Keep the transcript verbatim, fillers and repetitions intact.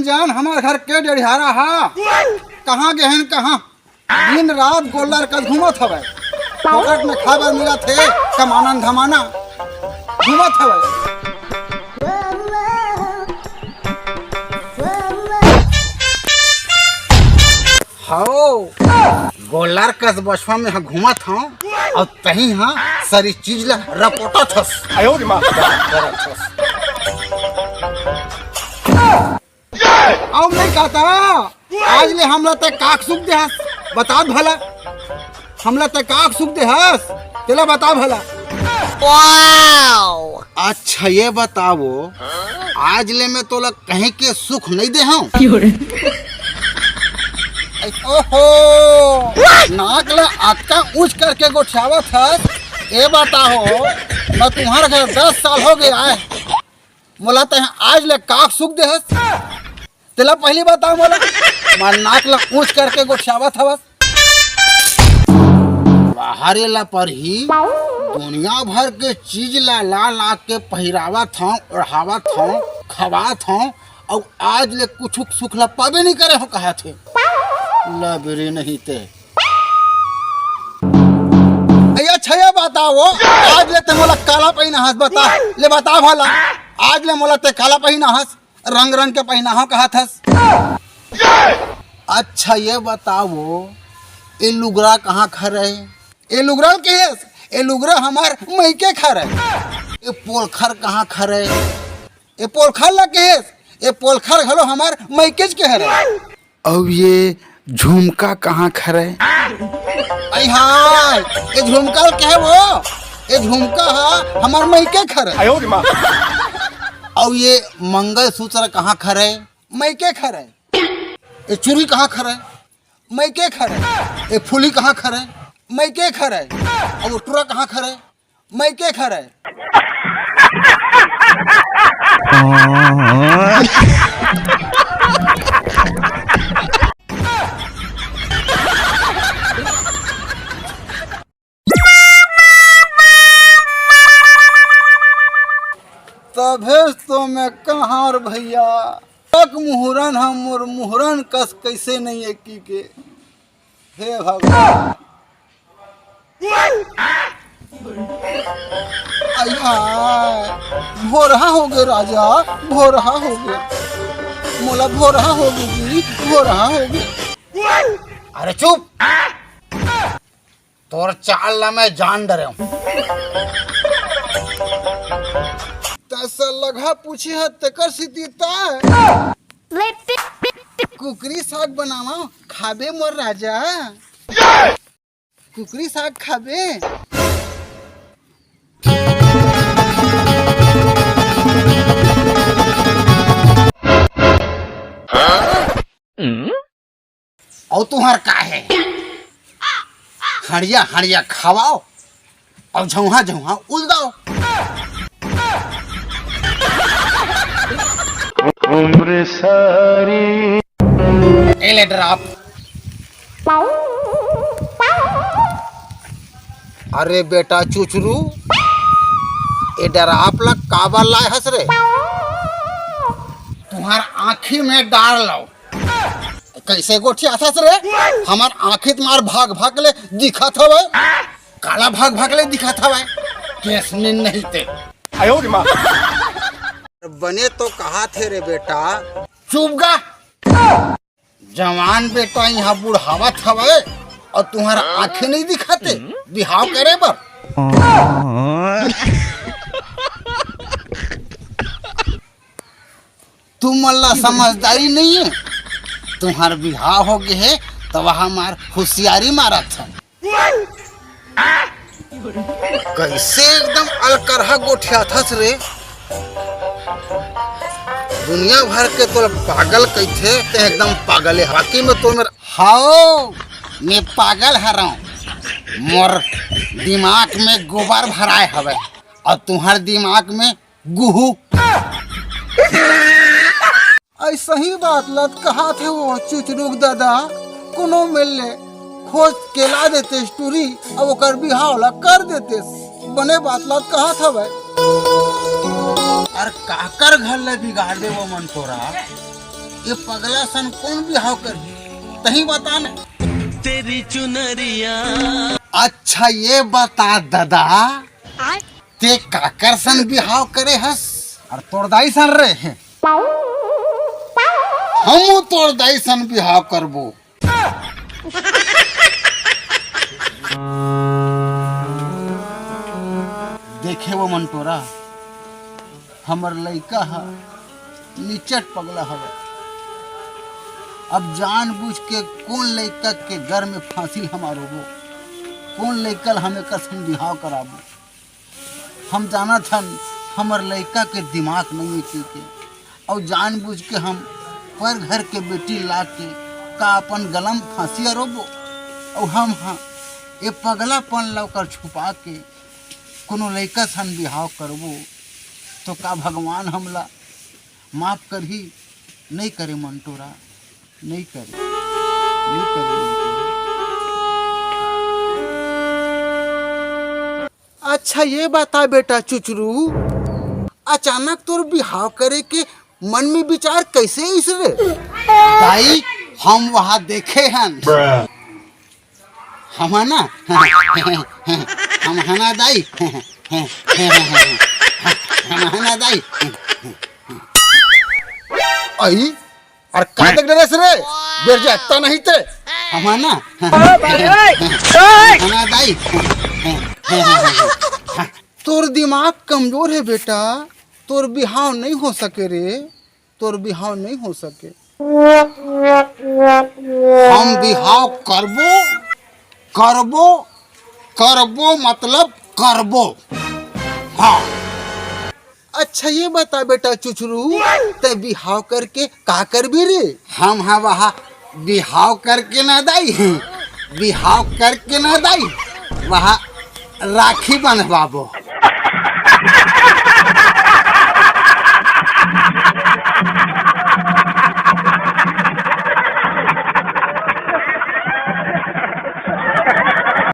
जान, हमर घर के डेढ़ियारा हा, कहाँ गे हे न कहाँ? दिन रात गोल्लर कस घूमत हवय। फोकट में खाए बर मिलत हे, कमाना न धमाना, घूमत हवय। हव, गोल्लर कस बछवा में ह घूमत हव, अउ तहीं ह सारी चीज ला रपोटत हस। अउ नहीं कहता, आज ले हमला तैं का सुख दे हस, बता भला। हमला तैं का सुख दे हस, तेला बता भला। अच्छा, ये बताओ, आज ले मैं तोला कहीं के सुख नहीं दे हूँ? ओहो, नाक ला अतका ऊंच करके गोठियावत हस। ये बताओ, मैं तुम्हारे घर दस साल हो गया है, मोला तैं आज ले का सुख दे हस? तेला पहली बता मोला, मैं नाक ला ऊंच करके गोठियावत हवस। बाहरे ला परही, दुनिया भर के चीज ला ला ला के पहिरावत हव, ओढ़ावत हव, खवात हव, अउ आज ले कुछु सुख ला पाबे नहीं करे हो कहत हे। लबरे नहीं ते। अइया छया बताओ, आज ले ते मोला काला पहिना हस बता, ले बता भला, आज ले मोला ते काला पहिना हस, रंग रंग के पहिना हव कहत हस। अच्छा ये बताओ, ए लुगरा कहाँ खरे? ए लुगरा ल कहेस, ए लुगरा हमार मइके खरे। ए पोलखर कहाँ खरे? ए पोलखर ल कहेस, ए पोलखर घलो हमार मइकेच के हरे। अउ ये झुमका कहाँ खरे? अई हाय, ए झुमका ल कहे वो, ए झुमका हा हमार मइके खरे। अउ ये मंगलसूत्र कहाँ खरे? मइके खरे। ए चूरी कहाँ खरे? मइके खरे। ए फूली कहाँ खरे? मइके खरे। अउ टुरा कहाँ खरे? मइके खरे। तभे तो मैं कहार भैया, तक मुहरन ह मोर मुहरन कस कैसे नहीं है की के। हे भगवान। अइया, भोरहा हो गे राजा, भोरहा हो गे। मोला भोरहा हो गे जी, भोरहा हो गे। अरे चुप। तोर चाल ला मैं जान डरे हूँ। त सलघा पूछे ह तेकर सितिता। कुकरी साग बनावा खाबे मोर राजा। कुकरी साग खाबे। अउ तुहर का हे? हड़िया हड़िया खवाओ अउ झौहा झौहा उलदाओ। उम्र सारी। ए ले ड्रॉप। अरे बेटा चुचरू, ए ड्रॉप ला काबर लाए हस रे? तुहर आँखी में डार लव। कैसे गोठियाथस रे? हमर आँखी तुम्हार भाग भाग ले दिखत हवय। काला भाग भाग ले दिखत हवय। केस में नहीं ते। बने तो कहा थे रे बेटा। चुप गा। जवान बेटा यहाँ बुढ़ावत हवय अउ तुम्हारा आँखी नहीं दिखाते बिहाव करे बर। तुमन ला समझदारी नहीं है। तुम्हार बिहाव हो गे हे, त वह हमार होशियारी मारत हन। कैसे एकदम अलकरहा गोठियाथस रे? दुनिया भर के तोला पागल कहिथे, ते एकदम पागल है। बाकी में तो मेरा हाओ, मैं पागल हरव। मोर दिमाग में गोबर भराए हवे, अउ तुम्हार दिमाग में गुहू। अइसही बात ला कहाथे वो चुचरुक दादा, कोनो मेर ले खोज के ला देते टूरी, अब ओकर बिहाव ला कर देते। बने बात ला कहत हवय। अरे काकर घर ले बिगाड़ दे वो मन तोरा? ये पगला सन कोन बिहाव करही? तहीं बता ना। तेरी चुनरिया। अच्छा, ये बता ददा, ते काकर सन बिहाव करे हस? अरे तोर दाई सन रे। हमू तोर दाई सन बिहाव करबो। देखे वो मंटोरा, हमर लइका ह निचट पगला हवय। अब जानबूझ के कोन लइका के गर में फांसी ल हम अरोबो, कोन लइका ल हम एकर संग बिहाव कराबो? हम जानत हन, हमर लइका के दिमाग नइये कहिके, अउ जानबूझ के हम पर घर के बेटी ला के का अपन गला म फांसी अरोबो? अउ हम ह ए पगलापन ला ओकर छुपा के कोनो लइका सन बिहाव करबो, तो का भगवान हमला माफ करही? नइ करे मंटोरा, नइ करे, नइ करे मंटोरा। अच्छा, ये बता बेटा चुचरू, अचानक तोर बिहाव करे के मन में विचार कैसे आइस रे? दाई, हम वहाँ देखे हन। हम ह ना, हम ह ना दाई, हम ह ना दाई। अई, अरे का देख डरेस रे? बेर जे अत्ता नहीं ते। हम ह ना, हम ह ना दाई। तोर दिमाग कमजोर हे बेटा, तोर बिहाव नहीं हो सके रे, तोर बिहाव नहीं हो सके। हम बिहाव करबो, करबो, करबो, मतलब करबो। हाँ। अच्छा, ये बता बेटा चुचरू, तै बिहाव करके का करबी रे? हम ह वहा बिहाव करके ना दाई, बिहाव करके ना दाई, वहा राखी बंधवाबो।